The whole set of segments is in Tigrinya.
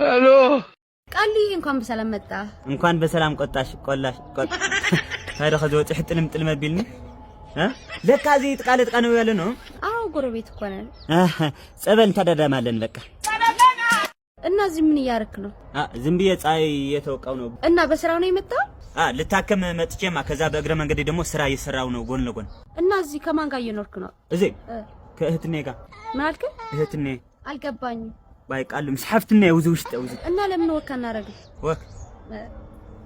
ቃሊ፣ እንኳን በሰላም መጣ። እንኳን በሰላም ቆጣሽ፣ ቆላሽ፣ ቆጥ-፣ ታዲያ ከዚ ወፂ ሕጥልም ጥልም ኣቢልኒ? እ? ለካ እዚ ጥቃለ ጥቃ ነው ያለ ነው? አዎ፣ ጎረቤት እኮ ነን። አህ፣ ጸበል እንተዳዳማለን በቃ። እና እዚህ ምን እያረክ ነው? አ፣ ዝም ብዬ ፀሐይ እየተወቃው ነው። እና በስራ ነው የመጣው? አ፣ ልታከም መጥቼማ ከዛ በእግረ መንገዴ ደግሞ ስራ እየሰራው ነው ጎን ለጎን። እና እዚህ ከማን ጋር እየኖርክ ነው? እዚህ እ። ከእህትኔ ጋር። ምን አልክ? እህትኔ። አልገባኝም። ባይ ቃል ምስ ሓፍትኔ ውዚ ውሽጥ ውዚ። እና ለምን ወካ እናረግ? ወክ? እ።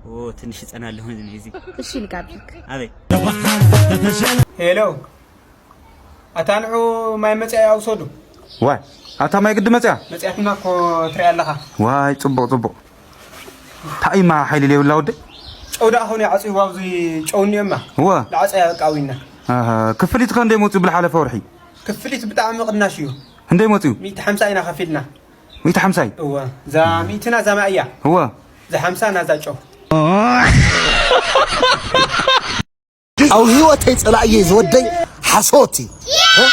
ኦ፣ ትንሽ እጸናለሁ እኔ እዚህ። እሺ፣ ልጋብዝክ። አቤት። ሄሎ፣ ኣታ ንዑ ማይ መጽያ ኣውሰዱ። ዋይ፣ ኣታ ማይ ግዲ መጽያ? መጽያትና እኮ ትሪኣ ኣለኻ። ዋይ፣ ጽቡቕ፣ ጽቡቕ። ታይማ ሓይሊ ለይብላ ወደይ? ጨው ደኣ ኾነ ዓጽይዋ ኣብዚ ጨው እኒኦማ። እወ። ንዓጽያ በቃ ኣዊና። ኣሃ፣ ክፍሊት ከ እንደይ መጽዩ ብዝሓለፈ ወርሒ? ክፍሊት ብጣዕሚ ቅናሽ እዩ። እንደይ መጽዩ? ሚእቲ ሓምሳ ኢና ከፊልና። ሚእቲ ሓምሳ እዩ? እወ። እዛ ሚእቲ ናዛ ማይ እያ። እወ። እዛ ሓምሳ ናዛ ጨው። ኣብ ህይወተይ ጸላእየይ ዝወደይ ሓሶት እዩ። እ?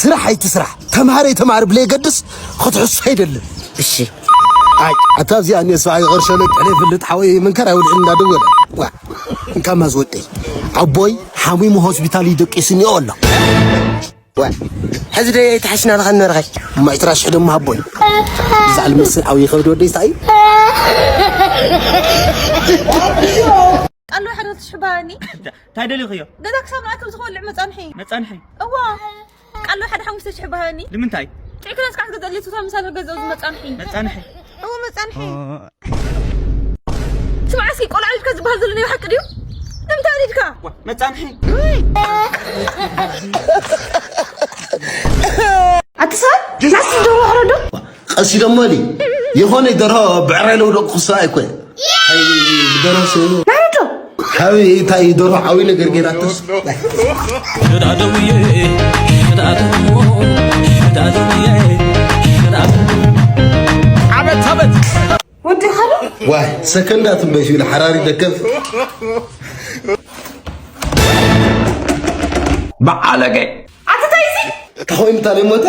ስራሕ ኣይትስራሕ፣ ተምሃር ኣይተምሃር ብለየገድስ ክትሕሶ ኣይደልን። እሺ። ኣይ፣ ኣታ እዚኣ እኔ ሰብኣይ ቐርሸ ለቀለ ይፍልጥ ሓወይ መንከር ኣይውድዕን እንዳደወለ። ዋ፣ እንካማ ዝወደይ። ኣቦይ ሓሚሙ ሆስፒታል እዩ ደቂሱ እኒኦ ኣሎ። ዋ፣ ሕዚ ዶ ኣይተሓሽና ኣለኻ ንበረኸይ? እማ ዕስራ ሽሕ ደሞ ሃቦይ። ብዛዕሊ መስል ዓብዪ ከብዲ ወደይ ሳይ። ቃል ዋሕድ ክልተ ሽሕ በሃኒ። እንታይ ደሊኽዮ? ገዛ ክሳብ ንኣክል ዝኸልዕ መጻንሒ። መጻንሒ? እዋ። ቃል ዋሕድ ሓሙሽተ ሽሕ በሃኒ። ንምንታይ? ጥዕይ ክላስ ከዓ ክትገዝኣለይ ሱታ ምሳሌ ገዛኡ ዝመጻንሒ። መጻንሒ? እዎ፣ መጻንሒ። ስማዕ እስኪ፣ ቆልዓ ልጅካ ዝበሃል ዘሎ ናይ ብሓቂ ድዩ? ንምንታይ ኣሊድካ? ዋ፣ መጻንሒ። ኣቲ ሰብ፣ ናስቲ ደርሆ ሕረዶ? ቀስ ኢሎም በሊ። የኾነ ደርሆ ብዕራይ ለውደቕ ክስራ ኣይኮነ። ኣይ፣ ደርሆ ስ-፣ ናረዶ? ሓዊ፣ እንታይ ደርሆ ዓብይ ነገር ገይራቶስ? ሽዳደውዬ፣ ሽዳደው፣ ሽዳደውዬ፣ ሽዳደው። ኣበት፣ ኣበት። ወዲ ኸዶ? ዋይ፣ ሰከንዳት እምበይ ሲሉ ሓራሪ ደከፍ። በዓለገ። ኣቲ ታይዚ? ተኾይኑ ታዲያ ሞተ?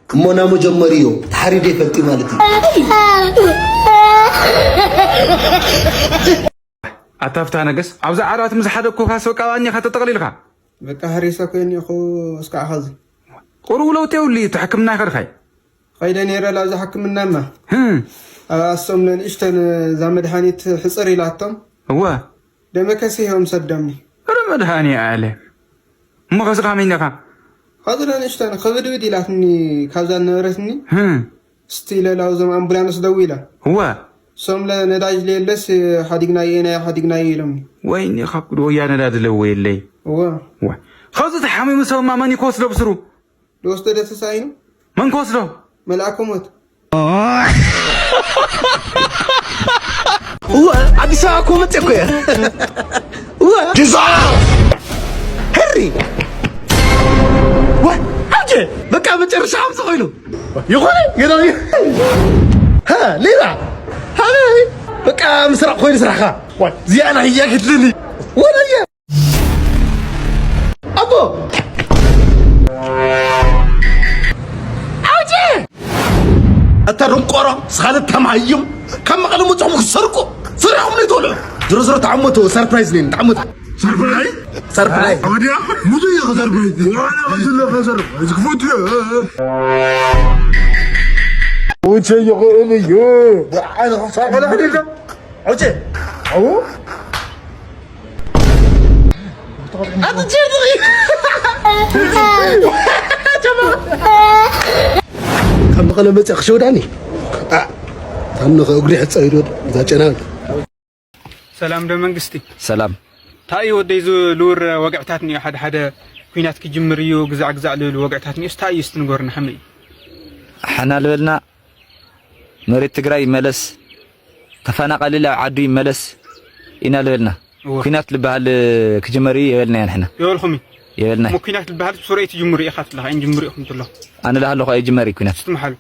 እሞ ናሞ ጀመርዮ፣ ተሓሪደ ይፈልጥ ማለት እዩ። ኣታ ፍትሃ ነገስ፣ ኣብዛ ዓራት ምስ ሓደግኩኻስ በቃ ባኒ ኢኻ ተጠቕሊልካ። በቃ ሃሪሰ ኮይነ እኮ እስካዕ ኸዚ። ቁሩብ ለውጢ የብሉ እዩ፣ እቲ ሕክምና ይኸድካይ። ኸይደ ነይረ ላብዛ ሕክምናማ። ህም። ኣብ ኣሶም ነንእሽተን እዛ መድሃኒት ሕጽር ኢላቶም። እወ። ደመ ከሲሆም ሰደምኒ። ኧረ መድሃኒ ኣለ። እሞ ኸዚ ኻመይ እንዲኻ? ኸዚ ነንእሽተን ኽብድብድ ኢላትኒ ካብዛ ዝነበረትኒ። ህም። እስቲ ኢለ ላብዞም ኣምቡላንስ ደዊለ። እወ። እሶም ለ-፣ ነዳጅ ለየለስ ሓዲግናዮ ኢና፣ ሓዲግናዮ ኢሎምኒ። ወይኒ፣ ካብ ጉድ ወያ ነዳዲ ለዎ የለይ። እወ። እወ። ኸዚ ተሓሚሙ ሰብማ መን እዩ ክወስዶ ብስሩ? ዝወስዶ ዶ ተሳኢኑ? መን ክወስዶ? መልኣከ ሞት። እወ፣ ኣዲስ ኣበባ እኮ መጤ እኮ እየ። እወ። ዲዛ! ህሪ! ወ-፣ ኣውጀ! በቃ መጨረሻ ሓምሳ ኮይኑ። ይኾነ፣ ገና እዩ። ሃ፣ ሌላ! ሃበይ! በቃ ምስራቕ ኮይኑ ስራሕኻ። ዋይ፣ እዚኣ ናይ ህያ ግድልኒ። ወላየ! ኣቦ! ኣውጀ! ኣታ ደንቆሮ፣ ስኻለ ተማሃይም፣ ካብ መቐለ መፅኹም ክትሰርቁ፣ ሰሪሕኹም ነው ትበልዑ። ዝሮ ዝሮ ተዓመቱ፣ ሰርፕራይዝ ነይን፣ ተዓመቱ። ሰርፕራይዝ? ሰርፕራይዝ። ወዲያ? ሙሉ እዩ ሰርፕራይዝ። ዋላ ቀትሎ ከሰርፕራይዝ ክፉት እዩ። ውቸ ይኽእል እዩ። ብዓል ኸሳብ ወላ ኸዲልካ? ዑቼ። ኣው? ኣትጀርሪ። ካብ መቐለ መፅእ ክሸውዳኒ። ኣ፣ ታምነ ከእግሪ ሕፀ ኢሉ እዛ ጨና። ሰላም ዶ መንግስቲ? ሰላም። እንታይ እዩ ወደይ ዝልውር ወግዕታት እኒኦ፣ ሓደ ሓደ ኲናት ክጅምር እዩ፣ ግዛዕ ግዛዕ ልብል ወግዕታት እኒኦ፣ እንታይ እዩ እስቲ ንገሩና፣ ከመይ እዩ? ሓና ልበልና። መሬት ትግራይ ይመለስ፣ ተፈናቓሊ ኣብ ዓዱ ይመለስ ኢና ልበልና። እወ። ኲናት ልበሃል ክጅመር እዩ የበልና ኢና ንሕና። የበልኹም እዩ? የበልና እዩ። እሞ ኲናት ልበሃል ብስሩዕ ትጅምሩ ኢኻ ትብለኻ፣ ኣይንጅምሩ ኢኹም ትብሎ። ኣነ ዳሃለኹ ኣይጅመር እዩ ኲናት። ስትምሓሉ።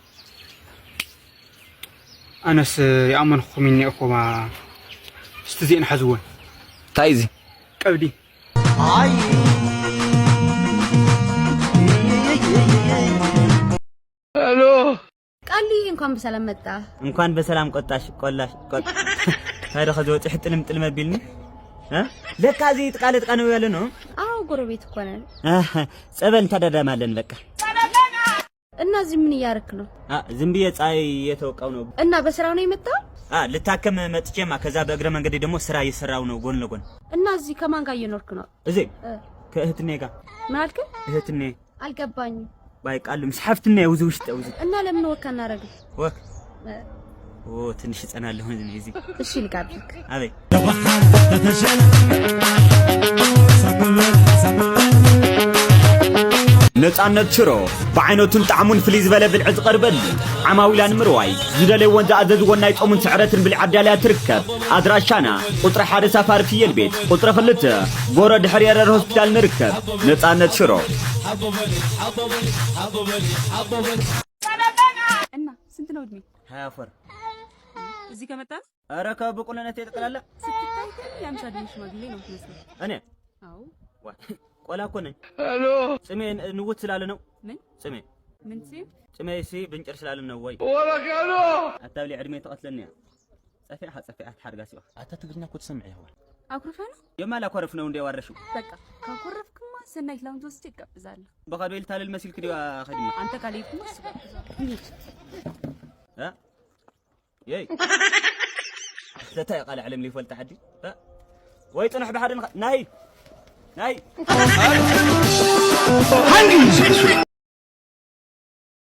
ኣነስ ይኣመንኹም እኒኤኹማ። እስቲ እዚኤን ሓዝወን። እንታይ እዚ? ቀብዲ። ሄሎ። ቃሊ እንኳን እንኳን በሰላም መጣ። እንኳን በሰላም ቆጣሽ ቆላሽ ቆጥ ታዲያ ከዚ ወፂ ሕጥልም ጥልም ኣቢልኒ እ? ለካ እዚ ጥቃ ለጥቃ ነው ያለ ነው አዎ ጎረቤት እኮ ነን። ጸበል እንተዳዳማለን በቃ እና እዚህ ምን እያረክ ነው? ዝም ብዬ ፀሐይ እየተወቃው ነው እና በስራ ነው የመጣው? ልታከም መጥቼማ ከዛ በእግረ መንገዴ ደግሞ ስራ እየሰራው ነው ጎን ለጎን እና እዚህ ከማን ጋር እየኖርክ ነው? እዚህ ከእህትኔ ጋር ምን አልክ? እህትኔ አልገባኝም። ባይ ቃሉ ምስ ሓፍትነ ውዚ ውሽጠ ውዚ እና ለምን ወካ እናረግን? ወክ ኦ ትንሽ እጸናለሁ እኔ እዚህ እሺ ልጋብዝክ። አበይ ነፃነት ሽሮ ብዓይነቱን ጣዕሙን ፍልይ ዝበለ ብልዒ ዝቐርበሉ ዓማዊላ ንምርዋይ ዝደለይዎን ዝኣዘዝዎን ናይ ጾሙን ስዕረትን ብልዒ ኣዳልያ ትርከብ። ኣድራሻና ቁፅሪ ሓደ ሳፋሪ ፍየል ቤት፣ ቁፅሪ ክልተ ጎሮ ድሕሪ ኤረር ሆስፒታል ንርከብ። ነፃነት ሽሮ። እና ስንት ነው እድሜ? ሀያ ፎር እዚህ ከመጣ ኧረ ከብቁልነት የጠቅላላ ስትታይ ግን የአምሳ እድሜ ሽማግሌ ነው የምትመስለው። እኔ አዎ ዋ፣ ቆላ እኮ ነኝ ጽሜ ንውት ስላለ ነው ምን ጽሜ ምን ሲል ጽሜ ሲ ብንጭር ስላለ ነው ወይ አታብሊ ዕድሜ ተቐትለኒ እያ ጸፊዓ ጸፊዓ ትሓርጋ ሲዋ ኣታ ትግርኛ እኮ ትሰምዕ ይኸዋል አኩርፈ ነው የማላ ኮረፍ ነው እንደ ያዋረሽው በቃ ካኮረፍክማ ሰናይት ላውንጅ ወስጄ እጋብዛለሁ። በኻዶ ኢልታለል መሲልክ ዲዋ ኸዲማ አንተ ካልሄድክማ እሱ ጋብዛለሁ። እንሂድ። እ? የይ ዘታይ ቃል ዓለም ሊፈልጥ ሓዲ እ? ወይ ጽንሕ ብሓደ ንኸ- ናይ ናይ